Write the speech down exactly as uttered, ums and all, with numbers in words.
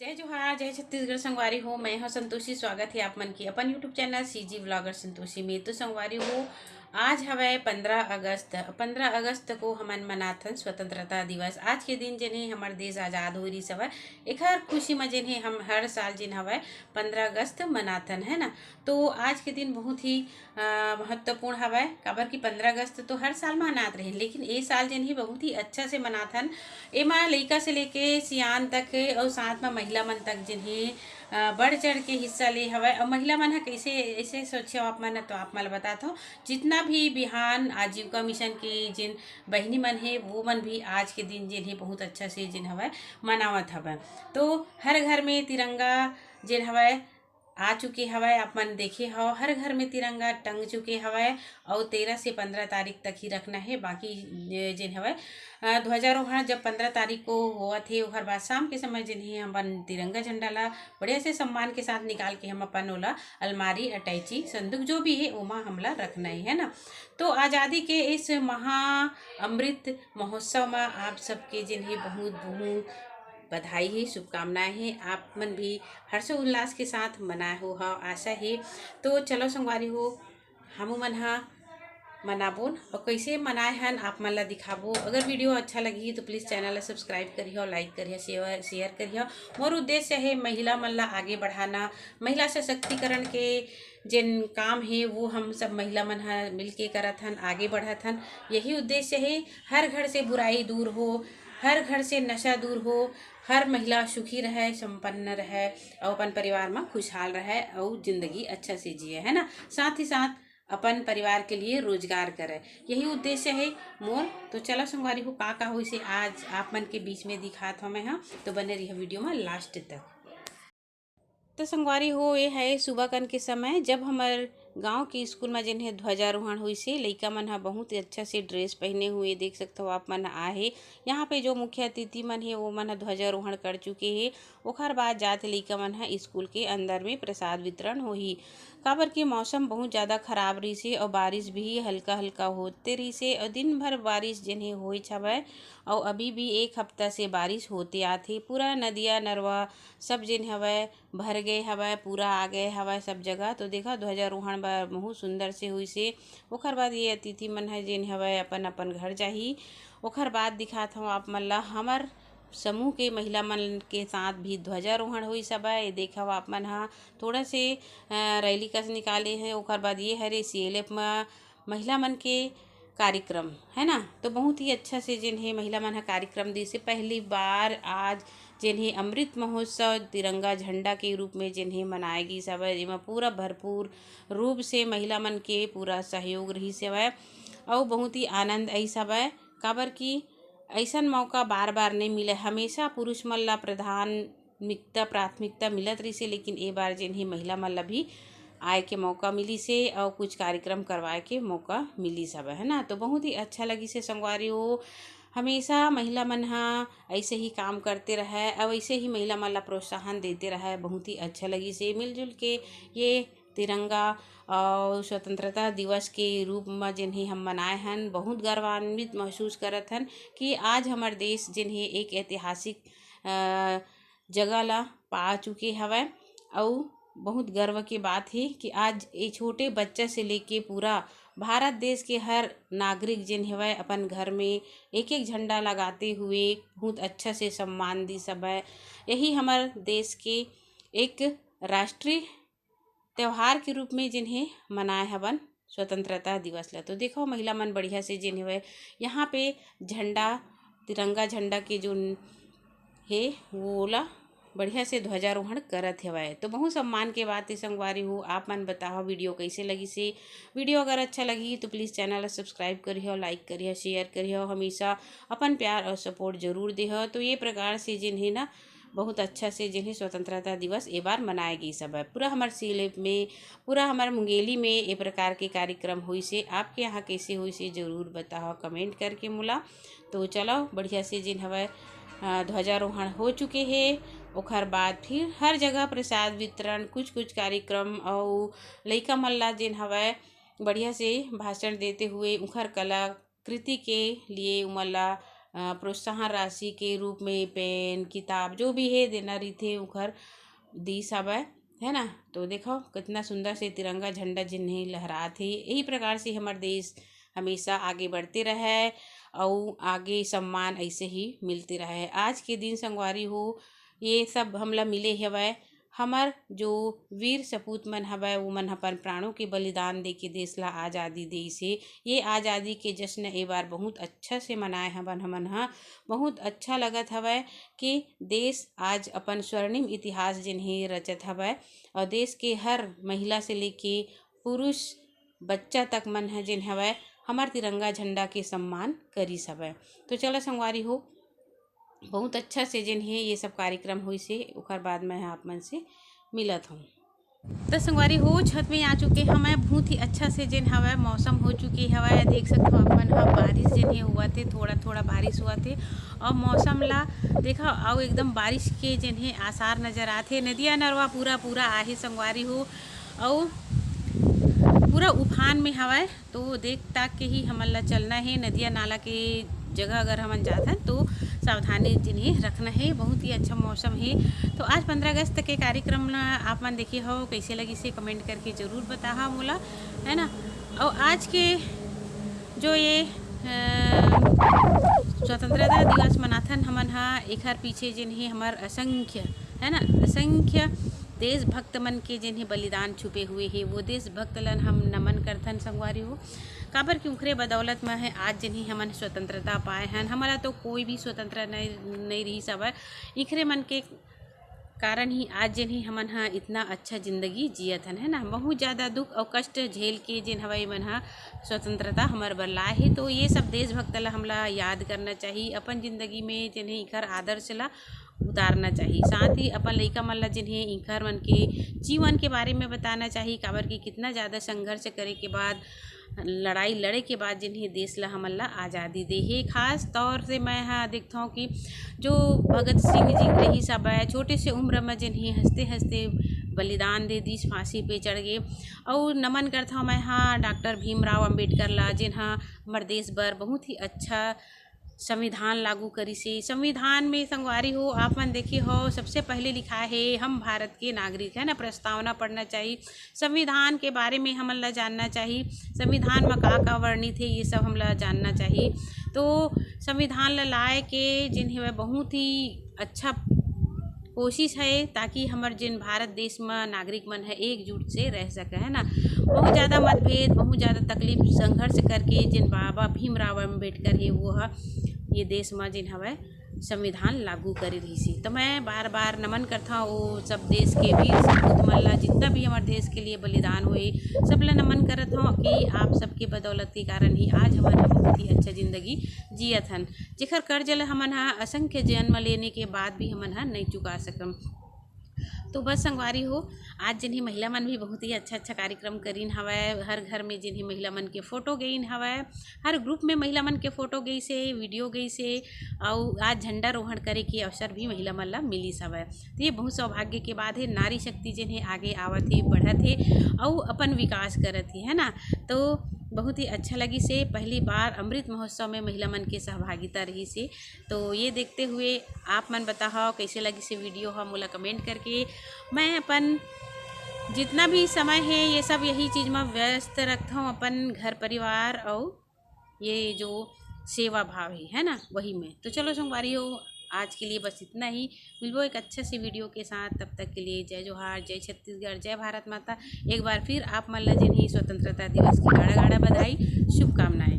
जय जोहार, जय छत्तीसगढ़ संगवारी हो। मैं हूं संतोषी, स्वागत है आप मन के अपन YouTube channel CG vlogger Santoshi में। तो संगवारी हो, आज हवय पंद्रह अगस्त। पंद्रह अगस्त को हमन मनाथन स्वतंत्रता दिवस। आज के दिन जेन हे हमर देश आजाद होए रिहिस हवय, एखर खुशी म जेन हे हम हर साल जेन हवय पंद्रह अगस्त मनाथन, है ना। तो आज के दिन बहुत ही अ, महत्वपूर्ण हवय, काबर कि पंद्रह अगस्त तो हर साल मनात रहिन, लेकिन ए साल जेन हे बहुत ही अच्छा से मनाथन। एमा लइका से लेके सियान तक अउ साथ म महिला मन तक जेन हे, अ, बढ़ चढ़ के हिस्सा ले हवय। अउ महिला मन ह कइसे, अइसे सोचेव आप मन, तो आप मन ल बतात हव, जितना भी बिहान आजीविका मिशन के जेन बहिनी मन हे, वो मन भी आज के दिन जेन हे बहुत अच्छा से जेन हवय मनावत हवय। तो हर घर में तिरंगा जेन हवय आ चुके हवय, आप मन देखे हव, हर घर में तिरंगा टंग चुके हवय। अउ तेरह से पंद्रह तारीख तक ही रखना हे। बाकी जे-, जेन हवय, अ, ध्वजारोहण जब पंद्रह तारीख को होवत हे, ओकर बाद शाम के समय जेन हे हमन तिरंगा झंडा ला बढ़िया से सम्मान के साथ निकाल के हम अपन ओला अलमारी, अटैची, संदूक जो भी हे, ओमा हमला रखना हे, है ना। तो आज़ादी के इस महा अमृत महोत्सव में आप सबके जेन हे बहुत बहुत बधाई हे, शुभकामनाएं हे। आप मन भी हर्षोल्लास के साथ मनाए हो, हाँ, आशा हे। तो चलो संगवारी हो, हमू मन हा मनाबोन अउ कइसे मनाए हन, आप मन ला दिखाबो। अगर वीडियो अच्छा लगही तो प्लीज चैनल ला सब्सक्राइब करिहो, लाइक करिहो, शेयर, शेयर करिहो। मोर उद्देश्य हे महिला मन ला आगे बढ़ाना, महिला सशक्तिकरण के जेन काम हे वो हम सब महिला मन ह मिलके करत हन, आगे बढ़त हन। यही उद्देश्य हे, हर घर से बुराई दूर हो, हर घर से नशा दूर हो, हर महिला सुखी रहे, संपन्न रहे अउ अपन परिवार म खुशहाल रहे अउ जिंदगी अच्छा से जिए, है ना। साथ ही साथ अपन परिवार के लिए रोजगार करे, यही उद्देश्य हे मोर। तो चलो संगवारी हो, का का होइसे आज आप मन के बीच में दिखात हव मैं हा, तो बने रहिए वीडियो में लास्ट तक। तो संगवारी हो, ये है सुबह कन के समय, जब हमर गांव के स्कूल में जेन हे ध्वजारोहण होइसे, लइका मन ह बहुत ही अच्छा से ड्रेस पहने हुए, देख सकत हो आप मन आए हे। यहाँ पे जो मुख्य अतिथि मन हे, वो मन ह ध्वजारोहण कर चुके हे। ओखर बाद जात लइका मन ह स्कूल के अंदर में प्रसाद वितरण होही, काबर कि मौसम बहुत ज़्यादा खराब रहिसे अउ बारिश भी हल्का हल्का होते रहिसे अउ दिन भर बारिश जेन हे होइच हवय अउ अभी भी एक हफ्ता से बारिश होते आत हे। पूरा नदिया नरवा सब जेन हवय भर गए हवय, पूरा आ गए हवय सब जगह। तो देखा, ध्वजारोहण बर बहुत सुंदर से होइसे। ओखर बाद ये अतिथि मन ह जेन हवय अपन अपन घर जाही। ओखर बाद दिखात हव आप मन ला, हमर समूह के महिला मन के साथ भी ध्वजारोहण होइस हवय। ये देखव आप मन ह थोड़ा से, अ, रैली कस निकाले हे। ओखर बाद ये हरे सीएलएफ म महिला मन के कार्यक्रम, है ना। तो बहुत ही अच्छा से जेन हे महिला मन ह कार्यक्रम दिसे। पहली बार आज जेन हे अमृत महोत्सव तिरंगा झंडा के रूप में जेन हे मनाए गिस हवय, जेमा पूरा भरपूर रूप से महिला मन के पूरा सहयोग रहिस हवय अउ बहुत ही आनंद आइस हवय, काबर कि अइसन मौका बार बार नइ मिले। हमेशा पुरुष मन ला प्राथमिकता, प्राथमिकता मिलत रहिसे, लेकिन ए बार जेन हे महिला मन ला भी आए के मौका मिलिसे अउ कुछ कार्यक्रम करवाए के मौका मिलिस हवय, है ना। तो बहुत ही अच्छा लगिसे संगवारी हो। हमेशा महिला मन ह ऐसे ही काम करते रहय अउ ऐसे ही महिला मन ला प्रोत्साहन देते रहय। बहुत ही अच्छा लगिसे मिलजुल के ये तिरंगा अउ स्वतंत्रता दिवस के रूप म जेन हे हम मनाए हन, बहुत गौरवान्वित महसूस करत हन कि आज हमर देश जेन हे एक ऐतिहासिक, अ, जगह ला पा चुके हवय। अउ बहुत गर्व के बात हे कि आज ये छोटे बच्चा से लेके पूरा भारत देश के हर नागरिक जेन हवय अपन घर में एक एक झंडा लगाते हुए बहुत अच्छा से सम्मान दिस हवय। यही हमर देश के एक राष्ट्रीय त्योहार के रूप में जेन हे मनाए हवन स्वतंत्रता दिवस ला। तो देखो महिला मन बढ़िया से जेन हवय यहाँ पे झंडा, तिरंगा झंडा के जोन हे वो ला बढ़िया से ध्वजारोहण करत हवय। तो बहुत सम्मान के बात हे संगवारी हो। आप मन बताओ वीडियो कैसे लगिसे। वीडियो अगर अच्छा लगी तो प्लीज चैनल ला सब्सक्राइब करिहो, लाइक करिहो, शेयर करिहो। हमेशा अपन प्यार अउ सपोर्ट जरूर देहो। तो ये प्रकार से जेन हे ना बहुत अच्छा से जेन हे स्वतंत्रता दिवस ए बार मनाए गिस हवय। पूरा हमर सीएलएफ में, पूरा हमर मुंगेली में ए प्रकार के कार्यक्रम होइसे। आपके यहाँ कैसे होइसे जरूर बताओ कमेंट करके मोला। तो चलो बढ़िया से जेन हवय, अ, ध्वजारोहण हो चुके हे। ओखर बाद फिर हर जगह प्रसाद वितरण, कुछ कुछ कार्यक्रम अउ लइका मन ला जेन हवय बढ़िया से भाषण देते हुए उखर कलाकृति के लिए उमन ला प्रोत्साहन राशि के रूप में पेन, किताब, जो भी हे देना रहिथे, ओखर दीस हवय, है ना। तो देखो, कितना सुंदर से तिरंगा झंडा जेन हे लहरात हे। यही प्रकार से हमर देश हमेशा आगे बढ़ते रहे, अउ आगे सम्मान ऐसे ही मिलते रहे। आज के दिन संगवारी हो, ये सब हमला मिले हवय। हमर जो वीर सपूत मन हवय, वो मन अपन प्राणों के बलिदान देके देश ला आजादी देइस हे। ये आजादी के जश्न ए बार बहुत अच्छा से मनाए हवन हमन ह। बहुत अच्छा लगत हवय कि देश आज अपन स्वर्णिम इतिहास जेन हे रचत हवय, और देश के हर महिला से लेके पुरुष, बच्चा तक मन ह जेन हवय, हमर तिरंगा झंडा के सम्मान करिस हवय। तो चलो संगवारी हो, बहुत अच्छा से जेन हे ये सब कार्यक्रम होइस हे, ओकर बाद मैं आप मन से मिलत हूँ। तो संगवारी हो, छत में आ चुके हवय। बहुत ही अच्छा से जेन हवय मौसम हो चुके हवय। देख सकत हो आप मन ह, बारिश जेन हे हुआ थे, थोड़ा थोड़ा बारिश हुआ थे, और मौसम ला देखा, अउ एकदम बारिश के जेन हे आसार नजर आथे। नदिया नरवा पूरा पूरा आहे संगवारी हो, अउ पूरा उफान में हवय। तो देख ताक के ही हमन ला चलना हे। नदिया नाला के जगह अगर हमन जाथन तो सावधानी जेन हे रखना हे। बहुत ही अच्छा मौसम हे। तो आज पंद्रह अगस्त के कार्यक्रम ला आप मन देखे हो, कैसे लगिस हे, कमेंट करके जरूर बताहा मोला, है ना। और आज के जो ये अ, स्वतंत्रता दिवस मनाथन हमन ह, एखर पीछे जेन हे हमर असंख्य, है ना, असंख्य देशभक्त मन के जेन हे बलिदान छुपे हुए हे, वो देशभक्त लन हम नमन करथन संगवारी हो। काबर कि उखरे बदौलत म है आज जेन हे हमन स्वतंत्रता पाए हन। हमला तो कोई भी स्वतंत्र नहीं, नहीं रहिस हवय। इखरे मन के कारण ही आज जेन हे हमन ह इतना अच्छा जिंदगी जियत हन, है ना। बहुत ज़्यादा दुख और कष्ट झेल के जेन हवय मन ह स्वतंत्रता हमर बर लाए हे। तो ये सब देशभक्त ला हमला याद करना चाहिए, अपन जिंदगी में जेन हे इखर आदर्श ला उतारना चाहिए। साथ ही अपन लइका मन ला जेन हे इखर मन के जीवन के बारे में बताना चाहिए, काबर कि कितना ज़्यादा संघर्ष करे के बाद, लड़ाई लड़े के बाद जेन हे देश ला हमन ला आज़ादी दे हे। खास तौर से मैं ह देखथौं कि जो भगत सिंह जी रहिस हवय, छोटे से उम्र में जेन हे हंसते हंसते बलिदान दे दिस, फांसी पे चढ़ गे। अउ नमन करथौं मैं ह डॉक्टर भीमराव अंबेडकर ला, जेन ह हमर देश बर बहुत ही अच्छा संविधान लागू करिस हे। संविधान में संगवारी हो, आप मन देखे हो, सबसे पहले लिखा है हम भारत के नागरिक, है ना। प्रस्तावना पढ़ना चाहिए, संविधान के बारे में हमन ला जानना चाहिए, संविधान में का का वर्णित है, ये सब हमला जानना चाहिए। तो संविधान ला लाए के जेन हवय बहुत ही अच्छा कोशिश है, ताकि हमर जेन भारत देश म नागरिक मन है एकजुट से रह सके, है ना। बहुत ज़्यादा मतभेद, बहुत ज़्यादा तकलीफ, संघर्ष करके जेन बाबा भीमराव अम्बेडकर है, वो ह ये देश म जेन हवय संविधान लागू करे रहिस हे। तो मैं बार बार नमन करथौं वो सब देश के वीर सपूत मन ला, जितना भी हमर देश के लिए बलिदान हुए, सब ला नमन करत हौं कि आप सबके बदौलत के कारण ही आज हमन ह बहुत ही अच्छा जिंदगी जियत हन, जेकर कर्ज ल हमन ह असंख्य जन्म लेने के बाद भी हमन ह नहीं चुका सकम। तो बस संगवारी हो, आज जेन ही महिला मन भी बहुत ही अच्छा अच्छा कार्यक्रम करिन हवय। हर घर में जेन ही महिला मन के फोटो गइन हवय, हर ग्रुप में महिला मन के फोटो गइस हे, वीडियो गइस हे, अउ आज झंडा रोहण करे के अवसर भी महिला मन ला मिलिस हवय। तो ये बहुत सौभाग्य के बात है, नारी शक्ति जेन हे आगे आवत हे, बढ़त हे, अउ अपन विकास करत हे, है ना। तो बहुत ही अच्छा लगिस हे, पहली बार अमृत महोत्सव में महिला मन के सहभागिता रहिस हे। तो ये देखते हुए आप मन बताहव कैसे लगिस हे वीडियो ह, मोला कमेंट करके। मैं अपन जितना भी समय है ये सब यही चीज़ में व्यस्त रखथौं, अपन घर परिवार अउ ये जो सेवा भाव है, है ना, वही में। तो चलो संगवारी हो, आज के लिए बस इतना ही। मिलबो एक अच्छे से वीडियो के साथ, तब तक के लिए जय जोहार, जय छत्तीसगढ़, जय भारत माता। एक बार फिर आप मन ला जेन ही स्वतंत्रता दिवस की गाड़ा गाड़ा बधाई, शुभकामनाएं।